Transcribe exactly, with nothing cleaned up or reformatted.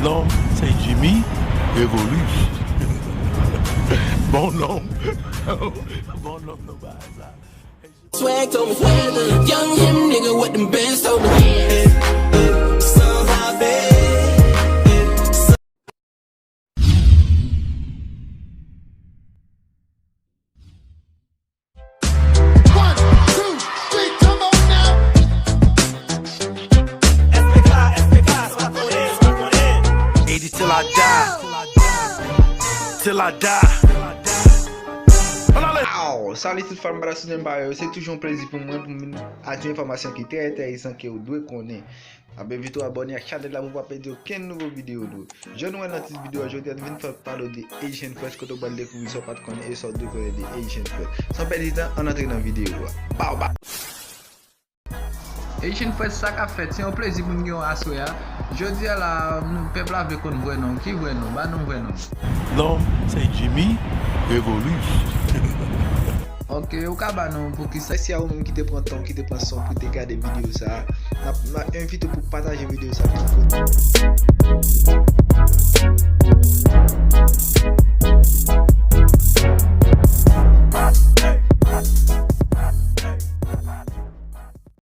Non, se Jimmy Revolus. Bon non. Bon non, non, ba sa. Swag told me swag, young him nigga, what them bands told me. Sans I beg. One, two, three, come on now. Eighty till I die. Till I die. Aw, salut tout fan Bada Soutien pa yo, se toujou yon plezi pou mwen pou m vin ak yon enfòmasyon ki trè enteresan ke w dwe konnen. Ap envite w abòne ak chanèl la pou w pa pèdi okenn nouvo videyo nou. Jan nou wè nan tit videyo a, jodi a nou vin fè pale w de Asian Fresh kote w pral dekouvri sa w pa t konnen e sa w dwe konnen de Asian Fresh. San pèdi tan, ann antre nan videyo a. Bow bow! Asian Fresh, sa k ap fèt? Se yon plezi pou m gen w aswè a. Jodi a la, nou, pèp la vle konn vrè non w. Ki vrè non w? Ba nou vrè non w. Non, se Jimmy Revolus. Ok, ou ka ba nou poukisa? Mèsi a ou menm ki te pran tan w, ki te pran san w pou te gade videyo sa a. N ap, n ap envite w pou pataje videyo sa a tout kote.